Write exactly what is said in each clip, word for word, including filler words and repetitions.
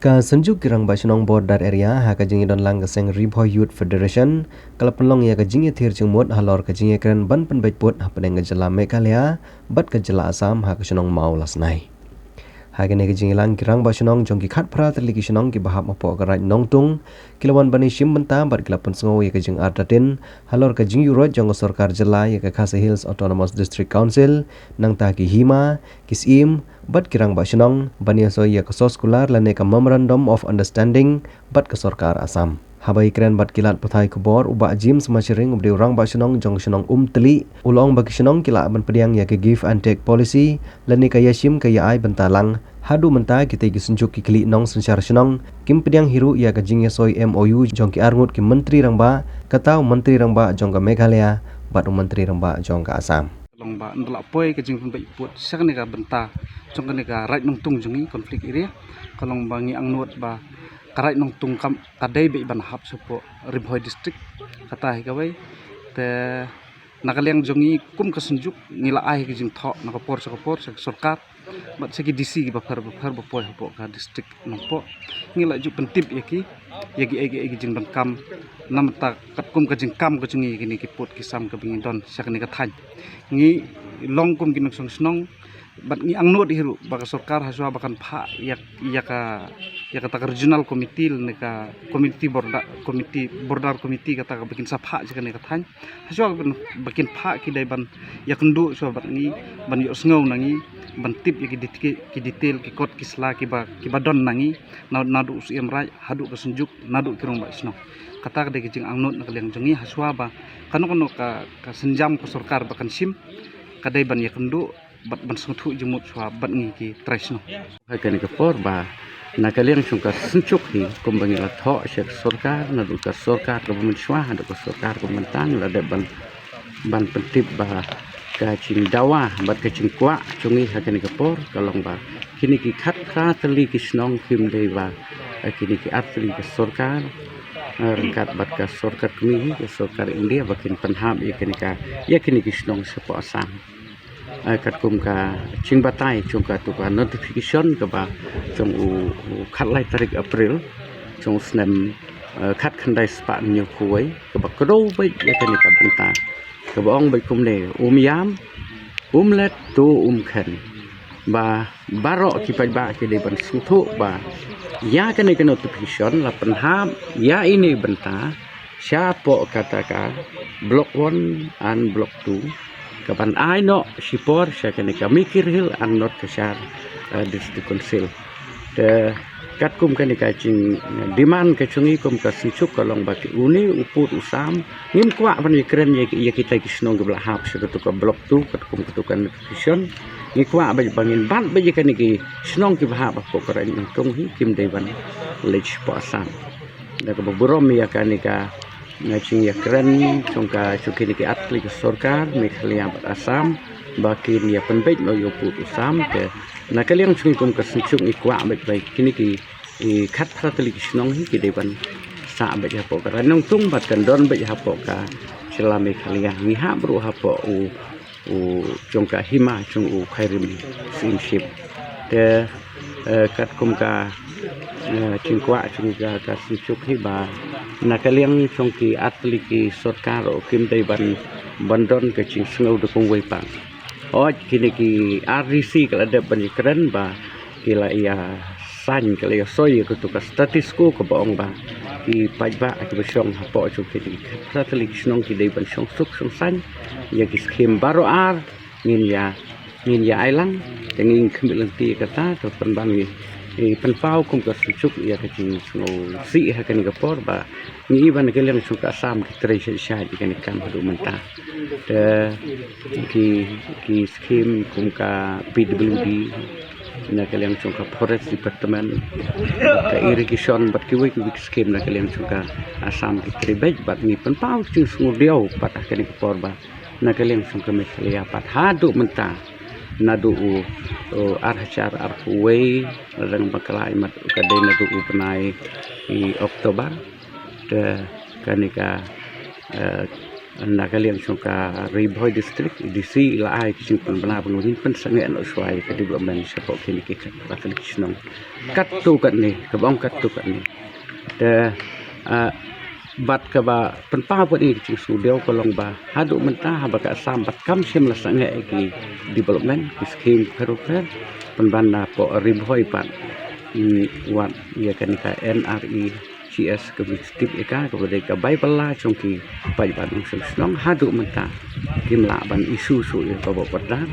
Ka Synjuk ki Rangbah Shnong Border Area ha ka jingïadon lang ka seng Ri Bhoi Youth Federation ka la pynlong ïa ka jingïathir jingmut halor ka jingïakren ban pynbeit pud hapdeng ka jylla Meghalaya bad ka jylla Assam ha ka shnong Mawlasnai. Ha kane ka jingïalang ki rangbah shnong jong ki khatphra tylli ki shnong kiba hap hapoh ka Raid Nongtung ki la wan ban ïashim bynta bad ki la pynsngew ïa ka jingartatien halor ka jingïuhroit jong ka sorkar jylla ïa ka Khasi Hills Autonomous District Council, nangta ki hima, ki syiem bad ki rangbah shnong ban ïasoi ïa ka soskular lane ka Memorandum of Understanding bad ka sorkar Assam. Haba ïakren bad ki lad pathai khubor, u Bah James Masharing, uba dei u rangbah shnong jong ka shnong Umtylli, u la ong ba ki shnong ki lah ban pdiang ïa ka give and take policy lane ka ïashim ka ïa-ai bynta lang. Haduh mynta kita ki synjuk ki khlieh nongsynshar shnong kim pdiang hi ruh ïa ka jingïasoi M O U jong ki arngut ki Myntri Rangbah, kata u Myntri Rangbah jong ka Meghalaya bad u Myntri Rangbah jong ka Assam. Ka long ba ynda la poi ka jingpynbeit pud sha kane ka bynta jong kane ka Raid Nongtung jong ngi, conflict area, ka long ba ngi angnud ba ka Raid Nongtung kam ka dei beit ban hap shapoh Ri Bhoi District. Kata hi kawei. Te na ka liang jong ngi kum ka Synjuk ngi la ai ka jingthoh na ka por sha ka por sha ka sorkar bad sha ki D C kiba pher ba pher ba poi hapoh ka district Nongpoh. Ngi la ju pyntip ïa ki ïa ki, ïa ki, ïa ki jingdonkam. Namar ta katkum ka jingkam ka jong ngi ïa kine ki pud ki sam kaba ngi don sha kane ka thaiñ. Ngi long kum ki nongshong shnong bad ngi angnud hi ruh ba ka sorkar ha shuwa ba kan phah ïa, ïa ka, ïa kata ka regional committee lane ka community border, committee, border committee kata kaba kin sa phah sha kane ka thaiñ. Ha shuwa ba kin phah ki dei ban ïakynduh shuwa bad ngi ban ïohsngew na ngi ban tip ïa ki detail, ki detail, ki kot ki sla kiba, kiba don na ngi, na, naduh u Syiem Raid haduh ka Synjuk, naduh ki rangbah shnong. Kata ka dei ka jingangnud na ka liang jong ngi ha shuwa ba kano kano ka, ka sienjam ka sorkar ba kan shim ka dei ban ïakynduh bad ban sngewthuh jingmut shuwa bad ngi ki trai shnong. Ha kane ka por ba na ka liang jong ka Synjuk hi kumba ngi la thoh sha ka sorkar, naduh ka sorkar kaba mynshuwa haduh ka sorkar kaba mynta ngi la dep ban, ban pyntip ba ka jingdawa bad ka jingkwah jong ngi ha kane ka por ka long ba kine ki khatphra tylli ki shnong kim dei ba, eh, kine ki artylli ki sorkar, eh, ryngkat bad ka sorkar kmie hi, ka sorkar India ba kin pynhap ïa kane ka, ïa kine ki shnong shapoh Assam. Eh, katkum ka jingbatai jong katu ka notification kaba jong u, u khatlai tarik April jong u snem, eh, khatkhyndai spah hynñiewphew wei kaba kdew beit ïa kane ka bynta kaba ong beit kumne: um ïam, um let, to um khen. Ba baroh ki paidbah ki dei ban sngewthuh ba ïa kane ka notification la pynhap ïa ine i bynta shapoh kata ka Block One and Block Two kaban ai noh shipor sha kane ka Mikir Hills and North Cachar, eh, District Council. Te katkum kane ka jingdemand ka jong ngi kum ka Synjuk ka long ba ki une u pud u sam ngim kwah ban ïakren ïa, ïa kita ki shnong kiba la hap sha katu ka Block Two katkum katu ka notification. Ngi kwah ba, ba ngin bat ba ïa kane ki shnong kiba hap hapoh ka Raid Nongtung hi kim dei ban leit shapoh Assam. Da kaba burom ïa kane ka, eh, jingïakren jong ka, jong kine ki artylli ki sorkar Meghalaya bad Assam ba kin ïa pynbeit noh ïa u pud u sam. Te na ka liang jong ngi kum ka Synjuk ngi kwah beit ba kine ki, i khatphra tylli ki shnong hi ki dei ban sah beit hapoh ka Raid Nongtung bad kan don beit hapoh ka jylla Meghalaya. Ngi hap ruh hapoh u u jong ka hima jong u Khyrim Syiemship. Te, eh, katkum ka, eh, jingkwah jong ka, ka Synjuk hi ba na ka liang jong ki artylli ki sorkar ruh kim dei ban, ban don ka jingsngew da kumwei pat. Hooid kine ki R D C ka la dep ban ïakren ba ki la ïa sign, ka la ïa soi ïa katu ka status quo kaba ong ba ki paidbah kiba shong hapoh jong kine ki khatphra tylli ki shnong ki dei ban shong suk shong saiñ ïa ki skhim baroh ar. Ngin ïa, ngin ïa ai lang, te ngin khmih lynti ïa kata, to pynban ngi, ngi pynpaw kum ka Synjuk ïa ka jingsngewsih ha kane ka por ba ngi i ba na ka liang jong ka Assam ki trei shai shai ïa kane ka kam haduh mynta. Te ki, ki skhim kum ka P W D na ka liang jong ka Forest Department, ka irrigation bad kiwei kiwei ki skhim na ka liang jong ka Assam ki trei beit bad ngi pynpaw jingsngewdiaw pat ha kane ka por ba na ka liang jong ka Meghalaya pat haduh mynta naduh u, u ar hajar arphew wei, lada ngam bakla imat ka dei naduh u bnai i October. Te kane ka, eh, Na ka liang jong ka Ri Bhoi District, D C la ai ka jingpynbna ba ngin pynsangeh noh shuwa ïa ka development shapoh kine ki khatphra tylli ki shnong. Katto katne, kaba ong katto katne. Te, ah, bad kaba pynpaw pat ïa ka jingsngewdiaw ka long ba haduh mynta haba ka Assam bad kam shym la sangeh ïa ki development, ki scheme pher pher, pynban napoh Ri Bhoi pat, mm, wat ïa kane ka N R E G S ka mih tip ïa ka, kaba dei ka bai bylla jong ki paidbah nongshong shnong haduh mynta kim lah ban issue shuh ïa ka bor border.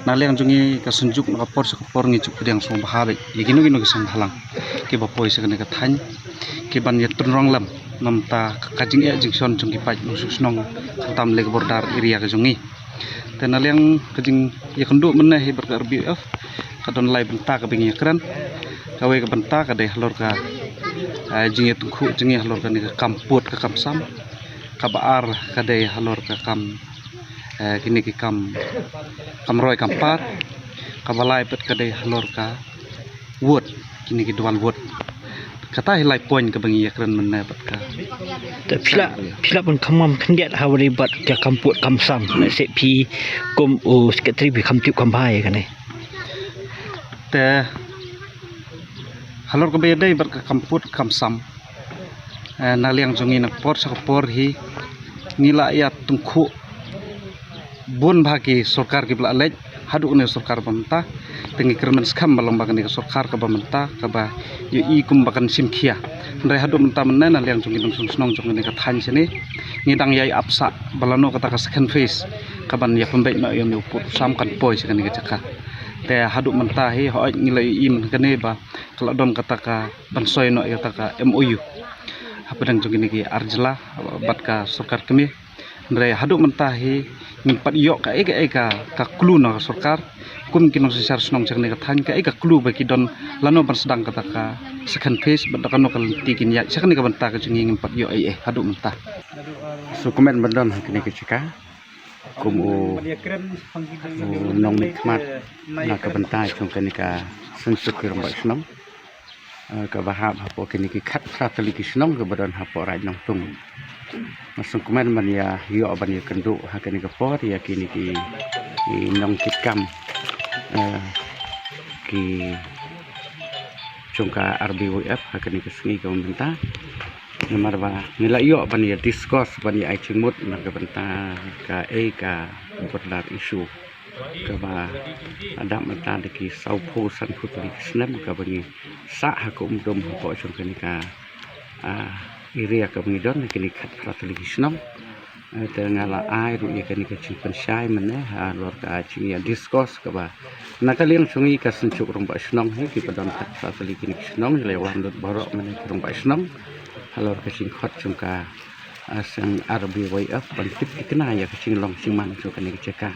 Na liang jong ngi ka Synjuk, na ka por sha ka por ngi ju pdiang sngewbha bha ïa kino kino ki seng bhalang kiba poi sha kane ka thaiñ, ki ban ïa tynrong lem namar ka jingeh jingshon jong ki paid nongshong shnong khamtam leh ka border area ka jong ngi. Te na liang ka jingïakynduh mynne hi bad ka R B Y F ka don lai bynta kaba ngi ïakren. Kawei ka bynta ka dei halor ka, eh, jingïatyngkhuh jong ngi halor kane ka kam pud ka kam sam. Kaba ar ka dei halor ka kam, eh, kine ki kam, kam roi kam par. Kaba lai pat ka dei halor ka vote, kine ki dual vote. Kata hi lai point kaba ngi ïakren mynne bad ka. Te phi lah, phi lah ban kham khyndiat ha kaba ïadei bad ka kam pud kam sam, lehse phi kum u secretary phi kham tip kham bha ïa kane. Te halor kaba ïadei bad ka kam pud kam sam, eh, na liang jong ngi na ka por sha ka por hi ngi la ïatyngkhuh bun bha ki sorkar kiba la leit haduh kane ka sorkar ba mynta. Te ngi kyrmen skhem ba long ba kane ka sorkar kaba mynta kaba ïohi kumba kan shim khia. Hynrei haduh mynta mynne na liang jong ki nongshong shnong jong kane ka thaiñ shane ngi dang ïai ap sah ba lano kata ka second phase kaban ïa pynbeit noh ïa une u pud u sam kan poi sha kane ka jaka. Te haduh mynta hi hooid ngi la ïohi mynne kane ba ka la don kata ka ban soi noh ïa kata ka M O U hapdeng jong kine ki ar jylla bad ka sorkar kmie. Hynrei haduh mynta hi ngim pat ïoh kaei kaei ka, ka clue na ka sorkar kum ki nongsynshar shnong jong kane ka thaiñ, kaei ka clue ba ki don lano ban sdang kata ka second phase bad da kano ka lynti kin ïaid sha kane ka bynta ka jong ngi, ngim pat ïoh ei ei haduh mynta. Sngewkmen ban don ha kane ka jaka kum u, u nongmihkhmat na ka bynta jong kane ka Synjuk ki Rangbah Shnong, eh, kaba hap hapoh kine ki khatphra tylli ki shnong kaba don hapoh Raid Nongtung. Nga sngewkmen ban ïa ïoh ban ïakynduh ha kane ka por ïa kine ki, ki nongkitkam, eh, ki jong ka R B Y F ha kane ka sngi kaba mynta. Namar ba ngi la ïoh ban ïa discuss ban ïa ai jingmut na ka bynta kaei ka border issue kaba la dap mynta da ki sawphew sanphew tylli ki snem kaba ngi sah ha ka umdum hapoh jong kane ka, ah, area kaba ngi don, kine khatphra tylli ki shnong. Eh, te nga la ai ruh ïa kane ka jingpynshai mynne halor ka jingïa discuss kaba na ka liang jong ngi ka Synjuk Rangbah Shnong hi kiba don khatphra tylli kine ki shnong, la wan lut baroh mynne ki Rangbah Shnong halor ka jingkhot jong ka, ah, seng R B Y F ban tip thikna ïa ka jinglong jingman jong kane ka jaka.